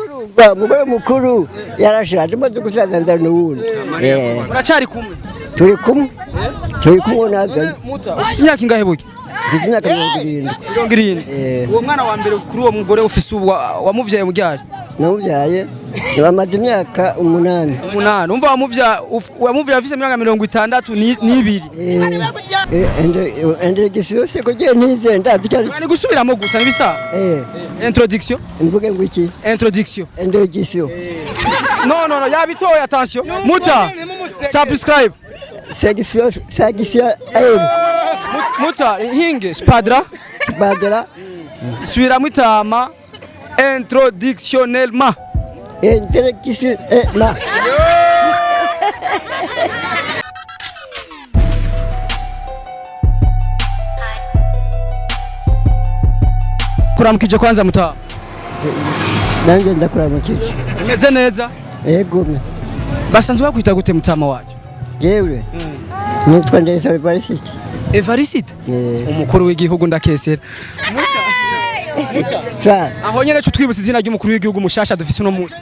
Urumva umugore mukuru yarashaje, umaze gusaza nzana uwundi. Muracari kumwe? Turi kumwe, turi kumwe nazanye. Ufise imyaka ingahe burya? Mfise imyaka 70. 70? Eh. Uwo mwana wa mbere kuri uwo mugore ufise ubu wamuvyaye muryari? Namubyaye bamaze imyaka 8. 8. Umva wamuvyaye afise imyaka 62. Introduction se kugira ntize ndazi icyo ari. Ni gusubiramo gusa nibisa. Introduction. Mvuge ngo iki? Introduction. Introduction. No no no, yabitoye, attention. Muta. Subscribe. Section section M. Muta hinge spadra. Badra. Subiramo itama introductionnellement. Introduction ma. Kuramukije kwanza muta. Nanjye ndakuramukije. Umeze neza? Yego. Basanzwe bakwita gute mutama wacu? Yewe. Nitwa Ndayisaba Evariste. Evariste? Umukuru w'igihugu ndakesera. Sa. Aho nyene cyo twibutse izina ry'umukuru w'igihugu mushasha dufise uno munsi.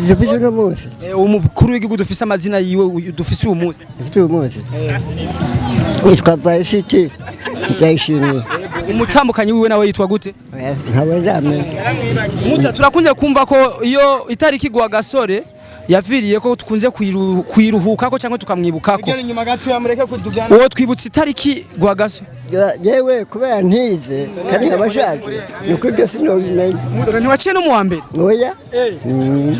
Dufise uno munsi. Umukuru w'igihugu dufise amazina yiwe dufise uyu munsi. Dufise uyu munsi. Nitwa Evariste Ndayishimiye. Umutambukanyi wiwe nawe yitwa gute? Ntabwo ndamenya. Muta, turakunze kumva ko iyo itariki gwa gasore yaviriye ko tukunze kwiruhukako cyangwa tukamwibukako. Uwo twibutse itariki gwa gasore. Yewe kubera ntize kandi nkabashaje nuko ibyo sinobimenya. Ntiwaciye no mu wa mbere? Oya.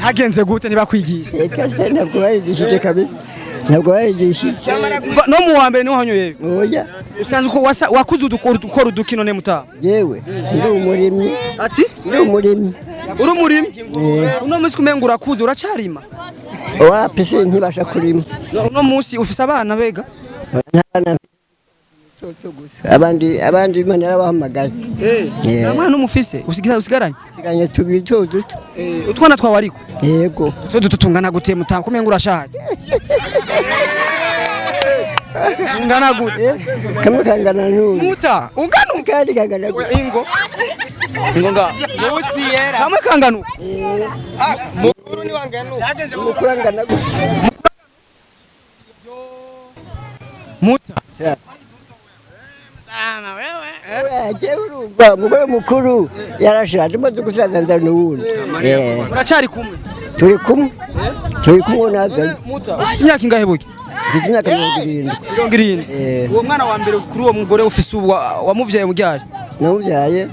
Hagenze gute ntibakwigisha? Reka ntabwo bayigishije kabisa. Ntabwo bayigishije. No mu wa mbere niho wanyoye? Oya. Usanzwe uko wakuze ukora udukino ne muta? Yewe ndi umurimyi. Ati? Ndi umurimyi. Uri umurimyi? Uno munsi kumenga urakuze uracarima? Wapi se ntibasha kurima. Uno munsi ufise abana bega? Abandi Imana yarabahamagaye. Nta mwana umufise usigaranye? Usigaranye tubiri duto. Utwana twawe ariko? Yego. Duto duto tungana gute muta? Kumenga urashaje. Ungana gute? Kamwe kangana n'uyu. Muta, ungana kandi kangana gute? Ingo. Ingo nga. Kamwe kangana uko. Mukuru ni wangana uko. Mukuru angana gute? Muta. Urumva umugore mukuru yarashaje umaze gusaza nzana uwundi. Muracari kumwe? Turi kumwe, turi kumwe nazanye. Muta, ufise imyaka ingahe burya? Mfise imyaka 70. 70. Uwo mwana wa mbere kuri uwo mugore ufise ubu wamuvyaye muryari? Namubyaye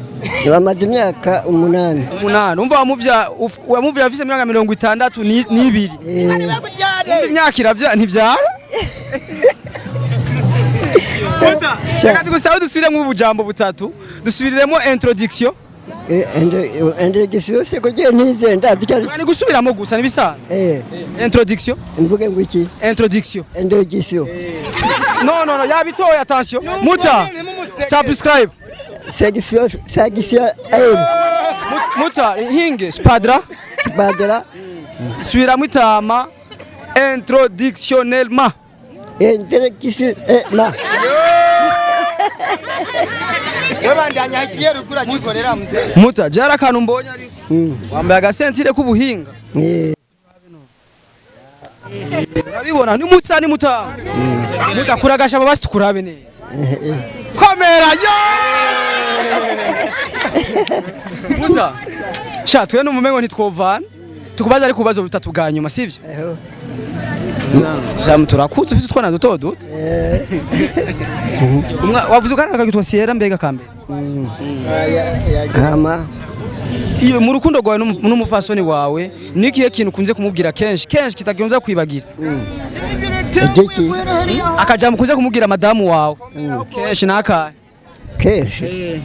bamaze imyaka 8. 8. Umva wamuvyaye afise imyaka 62. Umva imyaka iravya ntivyara? Muta, reka tugusabe dusubiremo ubujambo butatu. Dusubiriremo introduction. Introduction se kugira ntize ndazi icyo ari. Ni gusubiramo gusa nibisa. Introduction. Mvuge ngo iki? Introduction. Introduction. No no no, yabitoye, attention. Muta. Subscribe. Section section M. Muta hinge spadra. Badra. Subiramo itama introductionnellement. Introduction ma. Muta, jara akantu mbonye ariko. Wambaye agasentire k'ubuhinga. Urabibona ni mutsa ni muta. Muta kuragasha basi tukurabe neza. Komera yo! Muta. Sha twe n'umumengo ntitwovana. Tukubaza ariko kubazo bitatu bwa nyuma sivyo? Jamu turakuze ufise utwana duto duto. Wavuze ukana kakitwa Sierra mbega kambere. Hama iyo mu rukundo rwawe n'umupfasoni wawe nikiye kintu kunze kumubwira kenshi kenshi kitagiye kwibagira? Igiki? Akajambo kunze kumubwira madamu wawe kenshi nakahe? Kenshi.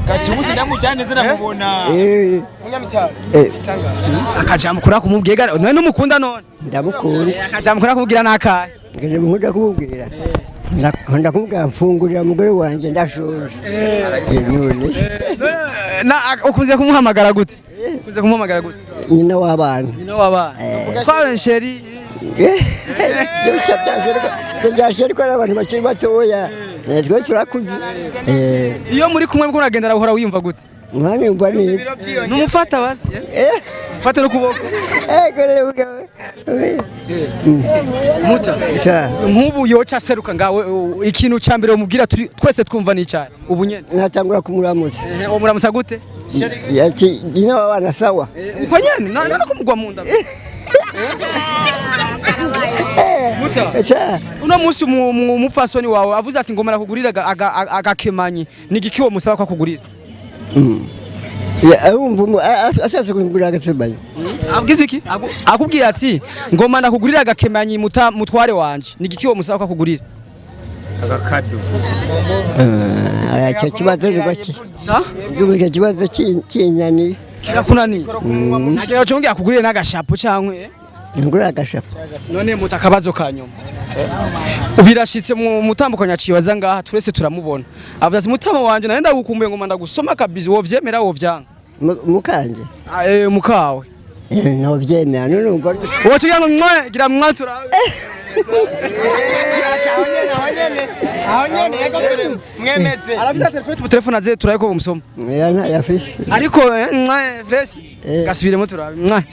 Gacubuze ndamujyane ziramubona. Akajambo kura kumubwira none numukunda none? Ndamukunda. Akajambo kura kumubwira nakahe? Nkunda kumubwira. Ndakunda kumubwira mfungurira umugore wanje ndashonje. None. Na ukunze kumuhamagara gute? Ukunze kumuhamagara gute? Nyina w'abana. Nyina w'abana. Twawe sheri. Byashe ariko ari abantu bakiri batoya. Twe turakuze. Iyo muri kumwe muriko muragendana, uhora wiyumva gute? Mwana neza. Numufata basi, eh? Mufate n'ukuboko. Ego rero mugabo. Muta. Sa. Nk'ubu yoca aseruka ngawe, ikintu ca mbere umubwira twese twumva ni icyayi ubu nyene? Natangura kumuramutsa. Uwo muramutsa gute? Yati ina wana sawa. Uko nyene na kumugwa mu nda. Muta. Sa. Uno munsi umupfasoni wawe avuze ati ngomera kugurira agakemanyi, ni igiki wo musaba ko akugurira? Ya urumva ashatse kungurira agakemanyi. Abwize iki? Akubwiye ati ngoma ndakugurira agakemanyi, muta mutware wanje, ni igiki wo musaba ko akugurira? Agakado. Icyo kibazo ni baki. Sa. Ndumva icyo kibazo kinyani. Kirakunaniye. Nagera cyo ngiye akugurire n'agashapo cyangwa Ngurira agashapo. None muta, akabazo ka nyuma. Birashitse mu mutambukanyi aciye ngaha, turese turamubona, avuze ati mutama wanje nawe ndagukumbuye, ngoma ndagusoma kabizi, wovyemera, wovyanga? Mukanje. Ah, mukawe. Novyemera none umva. Wowe tugira ngo mwe gira mwa turabe. Aho nyene ego mwemeze. Arafise telefone, tu telefone aze turabe ko bumusoma. Ya ntayafise. Ariko mwe fresh. Gasubiremo turabe mwe.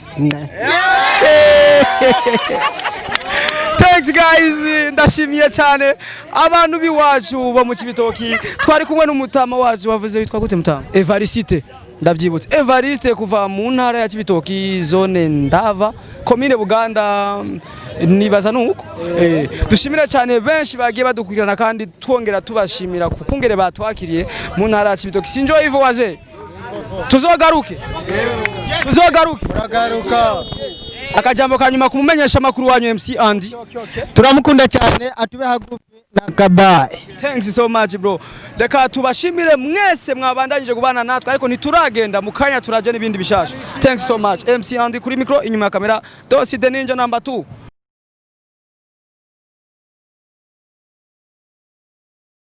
Thanks guys, ndashimiye cyane abantu b'iwacu bo mu Kibitoki. Twari kumwe n'umutama wacu wavuze witwa gute, mutama? Evariste, ndabyibutse. Evariste kuva mu ntara ya Kibitoki, zone Ndava, komine Buganda, nibaza nuko. Dushimira cyane benshi bagiye badukurikirana, kandi twongera tubashimira kukungere batwakiriye mu ntara ya Kibitoki. Sinjo ivo waje. Tuzogaruke. Tuzogaruke. Uragaruka. Akajambo kanyuma kumumenyesha makuru wanyu MC Andy. Turamukunda cyane, atube hagufi na kabaye. Thanks so much bro. Reka tubashimire mwese mwabandanyije kubana natwe, ariko ntituragenda, mu kanya turaje n'ibindi bishasha. Thanks so much. MC Andy kuri micro, inyuma ya kamera Dosi the Ninja number 2.